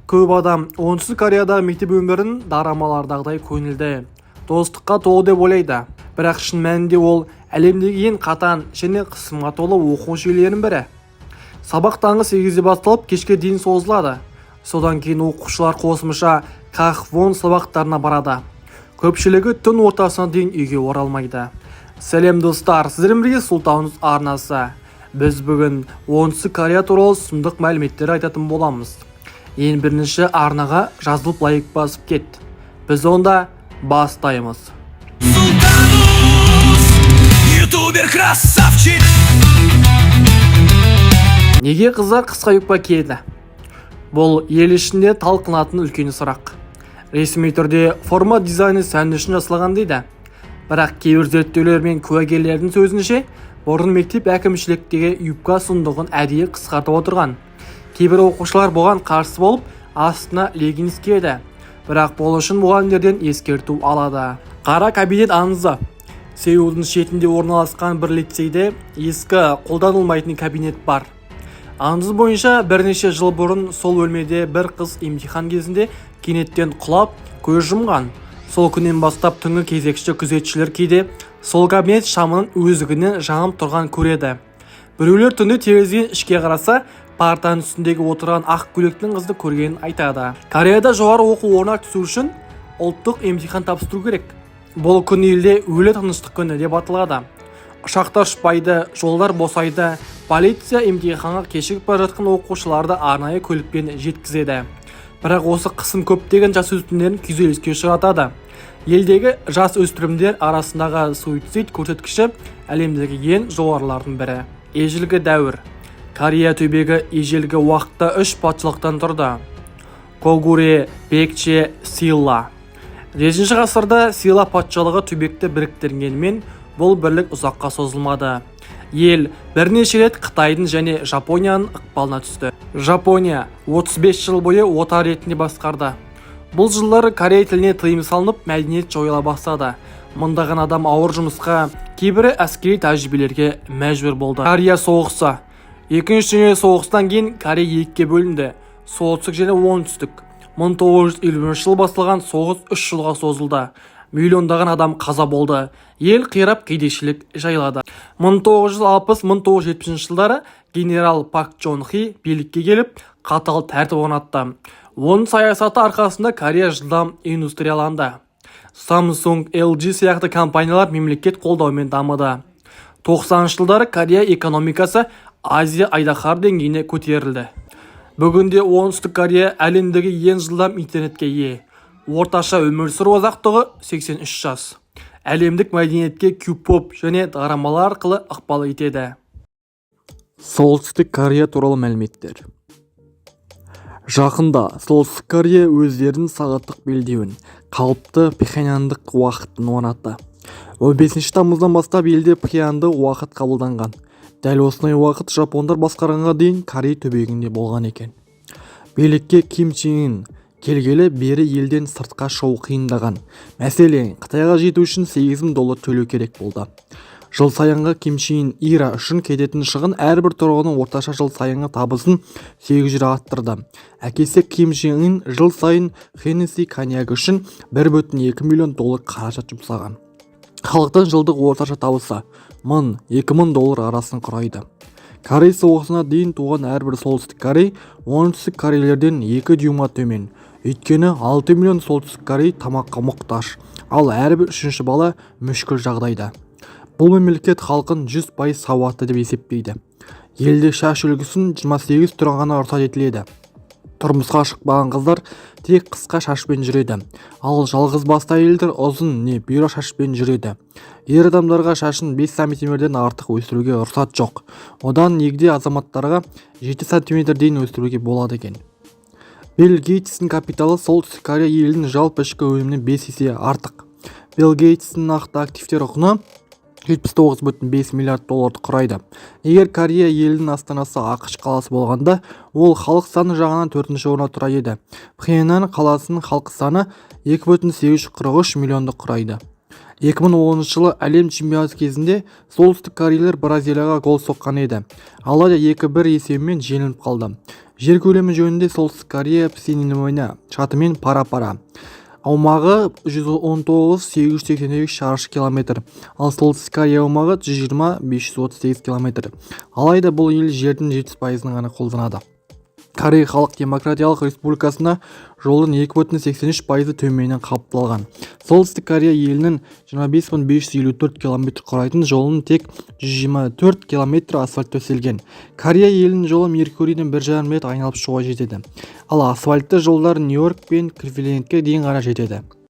Көп адам Оңтүстік Кореядағы мектеп өмірін дорамалардағыдай көңілді, достыққа толы деп ойлайды. Бірақ шын мәнінде ол әлемдегі ең қатаң және қысымға толы оқу жүйелерінің бірі. Сабақ таңғы 8-де басталып, кешке дейін созылады. Содан кейін оқушылар қосымша кахвон сабақтарына барады. Көпшілігі түн ортасына дейін үйге оралмайды. Сәлем, достар! Сіздермен бірге Сұлтан арнасы. Біз бүгін Оңтүстік Корея туралы сұмдық мәліметтер айтатын боламыз. Ең бірінші арнаға жазылып, лайк басып кет. Біз онда бастаймыз. Султанус, ютубер красавчик. Неге қыздар қысқа юбка киеді? Бұл ел ішінде талқыланатын үлкен сұрақ. Ресми түрде форма дизайны сән үшін жасалған дейді. Бірақ кейбір зерттеулер мен куәгерлердің сөзінше, бұрын мектеп әкімшіліктегі юбка ұзындығын әдейі қысқартып отырған. Кейбір оқушылар бұған қарсы болып, астына леггинс киеді. Бірақ бұл үшін мұғалімдерден ескерту алады. Қара кабинет аңызы. Сеулдің шетінде орналасқан бір лицейде ескі, қолданылмайтын кабинет бар. Аңыз бойынша, бірнеше жыл бұрын сол бөлмеде бір қыз емтихан кезінде кенеттен құлап, көз жұмған. Сол күннен бастап түнгі кезекші күзетшілер кейде сол кабинет шамының өздігінен жанып тұрған көреді. Біреулер түнде терезеден ішке қараса, партаның үстіндегі отырған ақ көйлектің қызды көргенін айтады. Кореяда жоғары оқу орнына түсу үшін ұлттық емтихан тапсыру керек. Бұл күн елде өлі тыныштық күні деп аталады. Ұшақтар ұшпайды, жолдар босайды. Полиция емтиханға кешігіп бара жатқан оқушыларды арнайы көлікпен жеткізеді. Бірақ осы қысым көптеген жасөспірімдерін күйзеліске ұшыратады. Елдегі жас өспірімдер арасындағы суицид көрсеткіші әлемдегі ең жоғарылардың бірі. Ежелгі дәуір. Корея түбегі ежелгі уақытта үш патшалықтан тұрды: Когуре, Пекче, Силла. 7 ғасырда Сила патшалығы түбекті біріктіргенімен, бұл бірлік ұзаққа созылмады. Ел бірнеше рет Қытайдың және Жапонияның ықпалына түсті. Жапония 35 жыл бойы отар ретінде басқарды. Бұл жылдары корей тіліне тыйым салынып, мәдениет жойыла бастады. Мыңдаған адам ауыр жұмысқа, кейбірі әскери тәжірибелерге мәжбүр болды. Корея соғысы. Екінші дүниежүзілік соғыстан кейін Корея екіге бөлінді: солтүстік және оңтүстік. 1951 жылы басталған соғыс 3 жылға созылды. Миллиондаған адам қаза болды, ел қирап, кедейшілік жайлады. 1960-1970 жылдары генерал Пак Чон Хи билікке келіп, қатал тәртіп орнатты. Оның саясаты арқасында Корея жылдам индустрияланды. Samsung, LG сияқты компаниялар мемлекет қолдауымен дамыды. 90 жылдары Корея экономикасы Азия айдаһар деңгейіне көтерілді. Бүгінде Оңтүстік Корея әлемдегі ең жылдам интернетке ие. Орташа өмір сүру ұзақтығы 83 жас. Әлемдік мәдениетке K-pop және дорамалар арқылы ықпал етеді. Солтүстік Корея туралы мәліметтер. Жақында Солтүстік Корея өздерінің сағаттық белдеуін, қалыпты пхеньяндық уақытын орнатты. 15 тамыздан бастап елде пхеньяндық уақыт қабылданған. Дәл осындай уақыт жапондар басқарғанға дейін Корей түбегінде болған екен. Билікке Ким Чен Ын келгелі бері елден сыртқа шығу қиындаған. Мәселен, Қытайға жету үшін 8000 доллар төлеу керек болды. Жыл сайынғы Ким Чен Ира үшін кететін шығын әрбір тұрғынның орташа жыл сайынғы табысын 800 арттырды. Әкесі Ким Чен Ын жыл сайын Хеннесси коньягі үшін 1,2 миллион доллар қаражат жұмсаған. Халықтың жылдық орташа табысы 1000-2000 доллар арасын құрайды. Корей соғысына дейін туған әрбір солтүстік корей оңтүстік корейлерден 2 дюймға төмен. Өйткені 6 миллион солтүстік корей тамаққа мұқтаж, ал әрбір үшінші бала мүшкіл жағдайда. Бұл мемлекет халқын 100% сауатты деп есептейді. Елде шаш үлгісінің 28 түрі ғана рұқсат етіледі. Тұрмысқа шықпаған қыздар тек қысқа шашпен жүреді, ал жалғыз басты әйелдер ұзын не бұйра шашпен жүреді. Ер адамдарға шашын 5 сантиметрден артық өсіруге рұқсат жоқ. Одан егде азаматтарға 7 сантиметр дейін өсіруге болады екен. Билл Гейтстің капиталы Солтүстік Корея елінің жалпы ішкі өнімінен 5 есе артық. Билл Гейтстің нақты активтер құны 79,5 миллиард долларды құрайды. Егер Корея елінің астанасы АҚШ қаласы болғанда, ол халық саны жағынан төртінші орында тұрар еді. Пхеньян қаласының халқы саны 2,843 миллионды құрайды. 2010 жылы әлем чемпионаты кезінде солтүстік корейлер Бразилияға гол соққан еді. Алайда 2-1 есебімен жеңіліп қалды. Жер көлемі жөнінде Солтүстік Корея Пенсильвания штатымен пара-пара. Аумағы 119 888 шаршы километр, ал Солтүстік Корея аумағы 120 538 километр. Алайда бұл ел жердің 70 пайызын ғана қолданады. Корей Халық Демократиялық Республикасында жолдың 2,83 пайызы төменнен қапталған. Солтүстік Корея елінің 25 554 километр құрайтын жолының тек 124 километрі асфальт төселген. Корея елінің жолы Меркурийден 1,5 рет айналып шығуға жетеді, ал асфальтты жолдар Нью-Йорк пен Кливлендке дейін ғана жетеді.